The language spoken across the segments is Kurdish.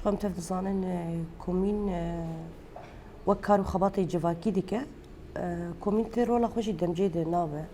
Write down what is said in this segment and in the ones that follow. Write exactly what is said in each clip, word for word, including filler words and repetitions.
Em tev dizanin, e, komîn, e, wek kar û xebatê civakî dike. E, komîn tê rola xwe jî demcê de nabe.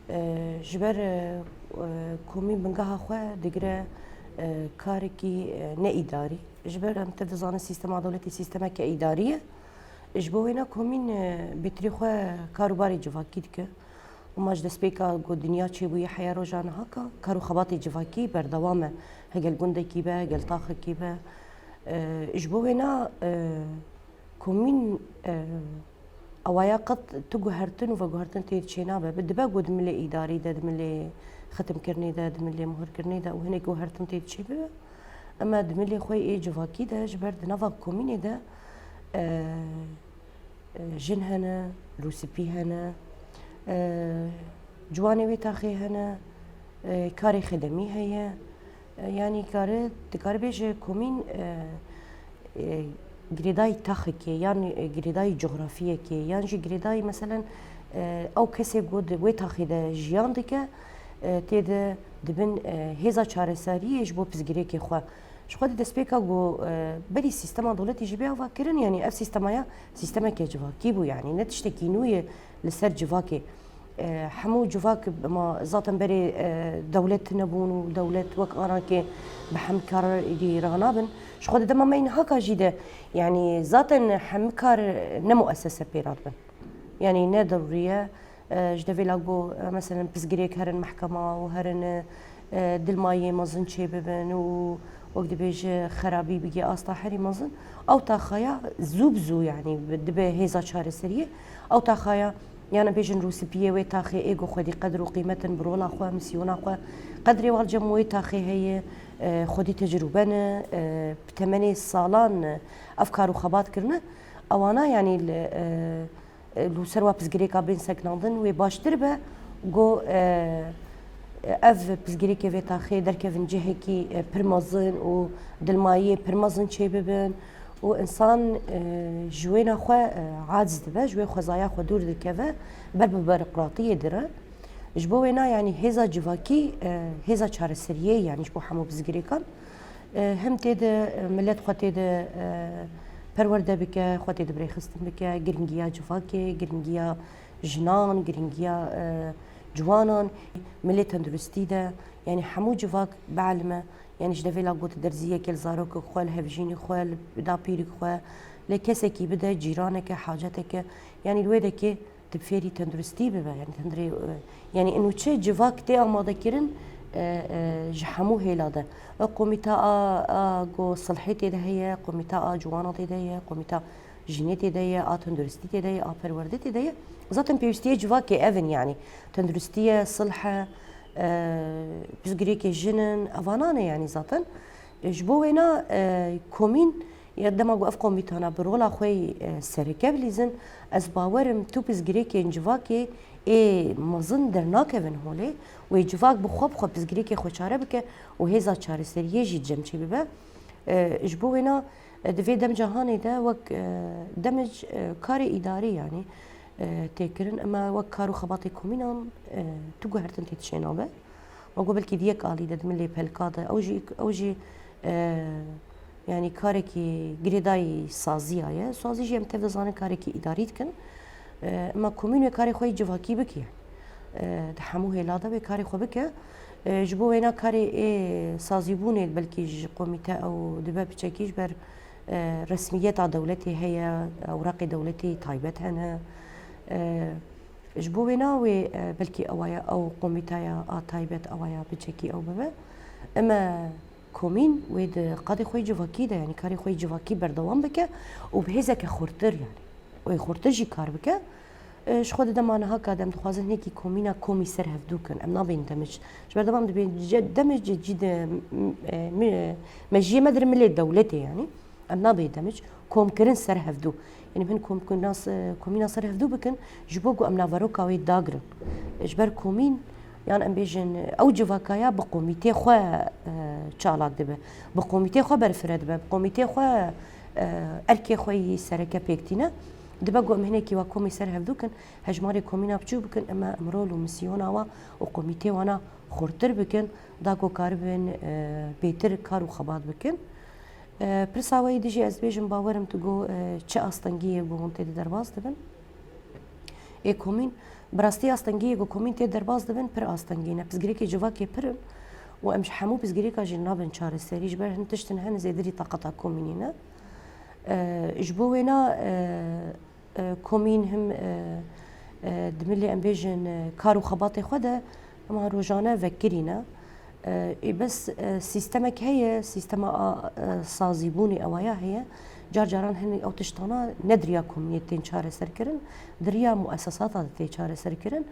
E, ji ber, e, e, komîn bingeha xwe digire, e, karekî, e, ne îdarî. Ji ber em tev dizanin sîstema dewletê sîstemeke îdarî ye. Ji bo wêna komîn, e, bêtirî xwe kar û barê civakî dike. Û ma ji destpêka ku dinya çêbûye heya roja niha ka, kar û xebatê civakî berdewam e. Hegel gundekî be, hegel taxekî be. E, ji bo wêna, e, komîn, e, awaya qet tu guhertin û veguhertin tê çênabe. Bi dibe ku di milê îdarî de, di milê xitimkirinê de, di milê muhirkirinê de û hinek guhertin tê çêbibe. Ema di milê xwe ê civakî de, ji ber di nava komînê de, e, e, jin hene, rûspî hene, e, ciwanê wê taxê hene, e, karê xedemî heye. E, yanî kare, dikare bêje komîn, e, e, girêdayî taxekê, yan, e, girêdayî cografiyekê, yan jî girêdayî, meselen, e, ew kesê ku di wê taxê de jiyan dike, e, tê de dibin, e, hêza çareseriyê ji bo pirsgirêkê xwe. Ji xwe di destpêka ku, e, berî sîstema dewletî jî bê avakirin, yanî ev sîstema ya sîstemeke civakî bû, yanî ne tiştekî nû ye li ser civakê. E, hemû civak ma zaten berê, e, dewlet nebûn û dewlet wek anakê bi hemkarî ranabin. Ji xwe di dema me niha ka jî de, yanî zaten hemikar ne muessese pê radibin. Yanî ne derûrî ye. E, ji devê la got, e, meselen, pirsgirêk herin mehkema û herin, e, dilmayiyê mezin çêbibin û wek dibêje xerabî bigê asta herî mezin. Ew taxaya zû bi zû, yanî, bi, dibe hêza çareseriyê. Ew taxaya, yan em bêjin rûspiyê wê taxê ê ku xwedî qedr û qîmet in bi rola xwe, misyona xwe. Qedrê wal cem wê taxê heye, e, xwedî tecrûbe ne, e, bi temenê salan, e, ev kar û xebat kirine. Ewana, yanî, li, e, li ser wa pirsgirêka bên sekinandin wê baştir be ku, e, ev pirsgirêkê vê taxê derkevin cihekî, e, pir mezin û dilmayiyê pir mezin çêbibin û însan, e, ji wêna xwe, e, aciz dibe, ji wê xwezaya xwe dûr dikeve, ber bi berîqratiyê dire. Ji bo wêna, yanî hêza civakî, e, hêza çareseriyê, yanî ji bo hemû pirsgirêkan. E, hem tê de, e, milet xwe tê de, e, perwerde bike, xwe tê de birêxistin bike, giringiya civakê, giringiya jinan, giringiya, e, ciwanan, milê tenduristî de, yanî hemû civak bielime, yanî ji devê la got derziyeke li zarokek xwe, li hevjînî xwe, li dapîrîk xwe, lê kesekî bide, cîraneke, haceteke, yanî li wê dekê tu fêrî tenduristî bibe, yanî tendirê, e, yanî inu çi civak tê amadekirin, e, e, ji hemû hêla de. E, komîta a, a go silhê tê de heye, komîta a ciwana tê de heye, komîta jinê tê de ye, a tenduristî tê de ye, a perwerde tê de ye. Zaten pêwîstiyê civakê ev in, yanî tenduristî ye, silh e, e, pirsgirêkê jin in, evana ne, yanî zaten. E, ji bo wêna, e, komîn, ya dema ku ev komîtana bi rola xwe yî, e, sereke bilîzin, ez bawer im tu pirsgirêkên civakê ê mezin dernakevin holê, wê civak bi xwe bi xwe pirsgirêkê xwe çare bike û hêza çareseriyê jî cem çê bibe. E, ji bo wêna, e, di vê demca hanê de wek, e, demec, e, karê îdarî, yanî, e, tê kirin, ema wek kar û xebatê komînan, e, tu guhertin tê dişênabe. Ma got belkî di yek alî de, di milê pelka de, ew jî, ew jî, e, yanî karekî girêdayî saziya ye. Sazî jî em tev dizanin karekî îdarî dikin. E, ema komîn wê karê xwe yê civakî bike. E, di hemû hêla de wê karê xwe bike. E, ji bo wêna karê ê sazîbûnê belkî ji komîte ew dibe piçekî ji ber, e, resmiyeta dewletê heye, ewraqê dewletê taybet hene. E, Ji bo wêna wê, e, belkî ewaya ew komîtaya a taybet ewaya biçekî ew bibe. Ema komîn wê di qadê xwe yê civakî de, yanî karê xwe yê civakî berdewam bike û bi hêzeke xurtir, yanî wê xurtir jî kar bike. E, ji xwe di dema niha ka de em dixwazin hinekî komîna komî ser hevdû kin. Em nabên demij. Ji ber dema em dibên ce-, demij cî de, m-, e, mi-, mejiyê me dir milê dewletê, yanî. Em nabê demij komkirin ser hevdû. Yanî hin komkirina se-, komîna ser hevdû bikin, ji bo ku em naveroka wê dagirin. Ji ber komîn, yan em bêjin, ew civakaya bi komîtê xwe, e, çalak dibe. Bi komîtê xwe berfire dibe. Bi komîtê xwe, e, erkê xwe yî sereke pêk tîne. Dibe ku em hinekî wa komî ser hevdû kin, hejmarê komîna biçûk bikin, ema em rol û misyona wa û komîtê wana xurtir bikin, da ku karibin, e, bêtir kar û xebat bikin. E, pirsa we yî dijî ez dibêjim, bawerim tu got, e, çi astengiyê ku hûn tê de derbas dibin. Ê komîn, bi rastî astengiyê ku komîn tê derbas dibin pir astengî ne. Pirsgirêkê civakê pir in û em ji hemû pirsgirêka jî nabin çareserî, ji ber hin tiştin hene zêdirî taqeta komînê ne. E, ji bo wêna, e, e, komîn him, e, e, di milê em bêjin, e, kar û xebatê xwe de hema rojane vekirî ne. E, ê bes, e, sîstemek heye, sîstema a, e, sazîbûnê ewaya heye. Car caran hinî ew tiştana ne di riya komînê tên çareserkirin, di riya muesesata de tê çareserkirin.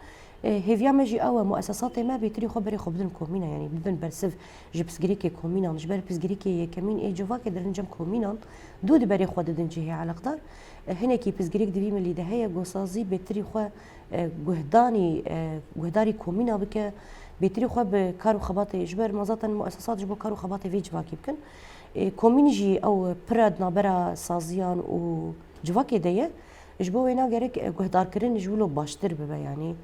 E, hêviya me jî ew e, muesesatê me bêtirî xwe berê xwe bidin komîna, yanî bibin bersiv ji pirsgirêkê komînan, ji ber pirsgirêkê yekemîn ê civakê dirin cem komînan, dû di berê xwe didin cihê eleqdar. E, hinekî pirsgirêk di vî milî de heye, ku sazî bêtirî xwe, e, guhdanî, e, guhdarî komîna bike, bêtirî xwe bi kar û xebatê, ji ber ma zaten muesesat ji bo kar û xebatê vê civakê bikin. E, komîn jî ew pir e di navbera saziyan û civakê de ye. Ji bo wêna gerek, e, guhdarkirin ji wilo baştir bibe, yanî,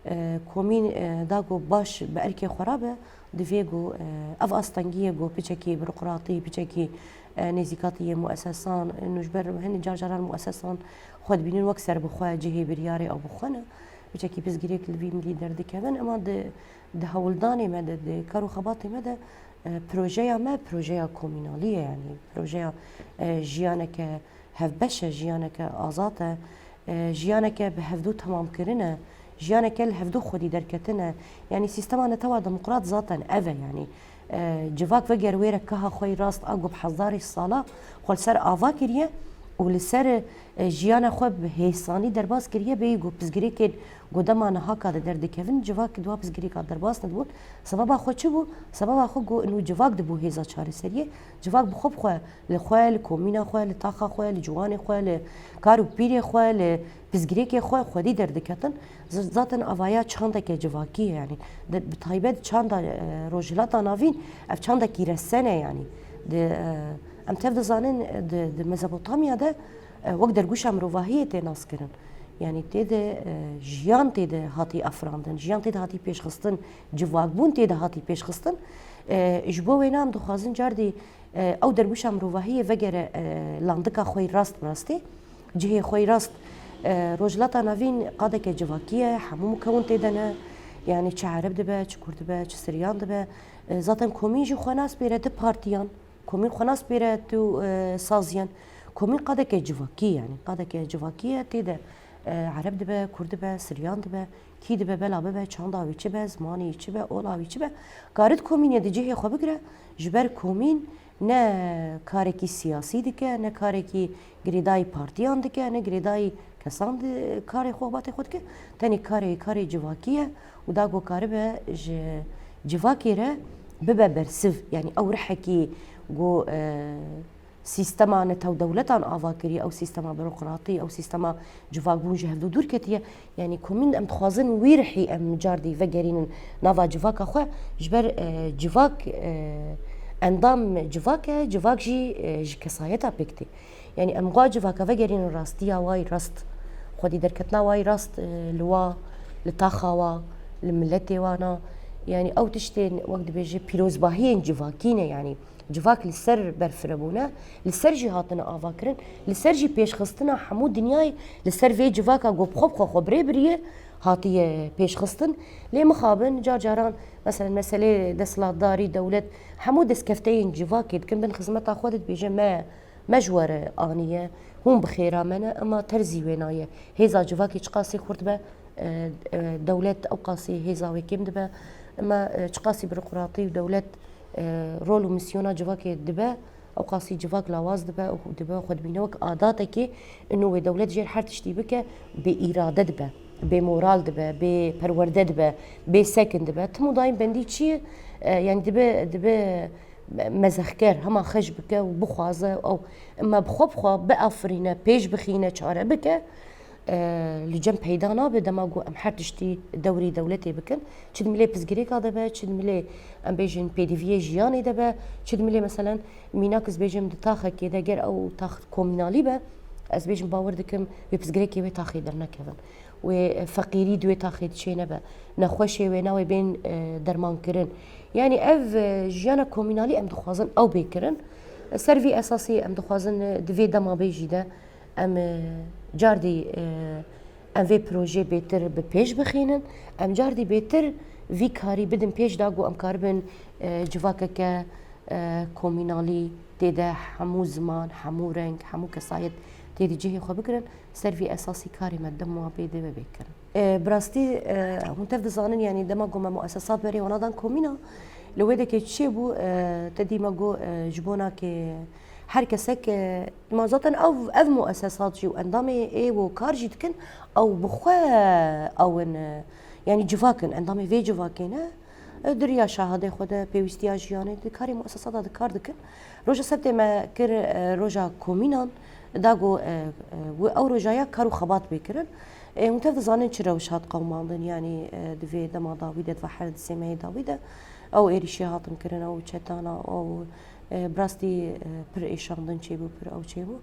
e, komîn, e, da ku baş bi erkê xwe re be, divê ku, e, ev astengiyê ku piçekî birokratî, piçekî, e, nêzîkatî yê muesesan, e, nû ji ber hinî car caran muesesan xwe dibînin wek serbixwe, cihê biryarê ew bi xwe ne. Piçekî pirsgirêk li vî milî derdikevin, ema di, di hewldanê me de, di kar û xebatê me de, e, projeya me, projeya komînalî ye, yanî projeya, e, jiyaneke hevbeş e, jiyaneke azad e, e, jiyaneke bi hevdû temamkirin e, jiyaneke li hevdû xwedî derketin e. Yanî sîstema netewa demokrat zaten ev e, yanî, e, civak veger wêre kaha xwe yî rast a ku bi hezarî sala xwe li ser ava kiriye û li ser, e, jiyana xwe bi hêsanî derbas kiriye, bêyî ku pirsgirêkên ku dema niha ka de derdikevin, civak di wa pirsgirêka derbas nedibûn. Sebeba xwe çi bû? Sebeba xwe ku û civak dibû hêza çareseriyê. Civak bi xwe bi xwe, li xwe, li komîna xwe, li taxa xwe, li ciwanê xwe, li kar û pîrê xwe, li pirsgirêkê xwe xwedî derdiketin. Z-, zaten avaya çandeke civakî ye, yanî di, bi taybet çanda, e, Rojhilata Navîn ev çandekî resen e, yanî di, e, em tev dizanin, e, di, di Mezopotamya de, e, wek dergûşa mirovahiyê tê naskirin. Yanî tê de, e, jiyan tê de hatî afirandin, jiyan tê de hatî pêşxistin, civakbûn tê de hatî pêşxistin. E, ji bo wêna em dixwazin cardî, e, ew dergûşa mirovahiyê vegere, e, landika xwe yî rast bi rastî, cihê xwe yî rast. E, Rojhilata Navîn qadeke civakî ye, hemû mukewin tê de ne. Yanî çi ereb dibe, çi kurd dibe, çi siryan dibe. E, zaten komîn jî xwe naspêre di partiyan. Komîn xwe naspêre tu, e, saziyan. Komîn qadeke civakî, yanî qadeke civakî ye, tê de, e, ereb dibe, kurd dibe, siryan dibe, kî dibe, bela bibe, çanda wî çi be, zimanê wî çi be, ola wî çi be. Karit komînê di cihê xwe bigire, ji ber komîn ne karekî siyasî dike, ne karekî girêdayî partiyan dike, ne girêdayî kesan di karê xwe, xebatê xwe dike. Tenê karê, karê civakî ye û da ku karibe ji civakê re bibe bersiv. Yanî ew rihekî ku, e, sîstema netewdewletan ava kiriye, ew sîstema burokratî, ew sîstema civakbûn ji hevdû dûr ketiye. Yanî komîn em dixwazin wî rihî em cardî vegerînin nava civaka xwe. Ji ber, e, civak, e, endam civak e, civak jî, e, ji kesayeta pêk tê. Yanî em xwe civaka vegerînin rastiya wa yî rast, xwedî derketina wa yî rast, e, li wa, li taxa wa, li miletê wan a. Yanî ew tiştên wek dibêje pîrozbahiyên civakî ne, yanî civak li ser berfirehbûne, li ser jî hatine avakirin, li ser jî pêşxistina hemû dinyayê li ser vê civaka ku bi xwe bi xwe xwe bi rê biriye, hatiye pêşxistin. Lê mixabin car caran, meselen, meseleyê desthilatdarî, dewlet, hemû destkefteyên civakê dikin bin xizmeta xwe de, dibêje me, me ji we re aniye, hûn bi xêra me ne, ema terzî wê naye. Hêza civakê çiqasî xurt be, e, e, dewlet ew qasî hêza wê kêm dibe. Ema, e, çiqasî burokratî û dewlet, e, rol û misyona civakê dibe, ew qasî civak lawaz dibe û dibe xwe dibîne wek adatekê, ino wê dewlet jêr her tiştî bike, bê îrade dibe, bê moral dibe, bê perwerde dibe, bê sekin dibe. Tim û dayîn bendî çi ye? E, yanî dibe, dibe me-, mezexker, hema xeş bike û bixwaze ew, ema bi xwe bi xwe biafirîne, pêş bixîne, çare bike, e, li cem peyda nabe dema ku em her tiştî dewrî dewletê bikin. Çi di milê pirsgirêka de be, çi di milê, em bêjin, pêdiviyê jiyanê de be, çi di milê, meselen, mînak ez bêjim di taxekê de, ger ew tax komînalî be, ez bêjim bawer dikim wê pirsgirêkê wê taxê dernekevin. Wê, e, feqîrî di wê taxê de çênebe. Nexweşê wê navê bên, e, dermankirin. Yanî ev, e, jiyana komînalî em dixwazin ew bê kirin. Ser vî esasî em dixwazin di vê dema bê jî de em, e, cardî, e, em vê projê bêtir bi pêş bixînin, em cardî bêtir vî karî bidin pêş da ku em karibin, e, civakeke, e, komînalî tê de hemû ziman, hemû reng, hemû kesayet tê de cihê xwe bigirin, ser vî esasî karê me dema bê de bibe kirin. E, bi rastî, e, hûn tev dizanin, yanî dema ku me muesesat berê wana dan komîna, li wê dekê çi çêbû, e, te dî me got, e, ji bona ke her kesek, e, ma zaten ev, ev muesesat jî û endamê ê û kar jî dikin, ew bi xwe ew in, e, yanî civak in, endamê vê civakê ne. E, di riya şahadê xwe de, pêwîstiya jiyanê, di karê muesesata de kar dikin. Roja sebtê me kir, e, roja komînan, da got, e, e, wi-, ew roja ya kar û xebat bê kirin. E, hûn tev dizanin çi rewş hat qewimandin, yanî, e, di vê dema dawî de, di va her di sê mehê dawî de, ew êrîşê hatin kirin, ew çetana, ew, e, bi rastî, e, pir êşandin çêbû, pir ew çêbû.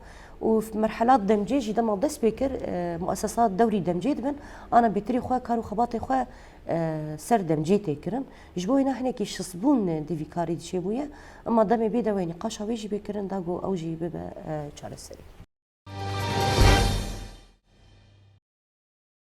Û f-, merhelat demcê jî dema dest pê kir, e, muesesat dewrî demcê dibin, ana bêtirî xwe, kar û xebatê xwe, e, ser demcê tê kirin. Ji bo wêna hinekî şistbûn di vî karî de çêbûye, ema demê bê de wê nîqaşa wê jî bê kirin, da got ew jî bibe, e, çareserî.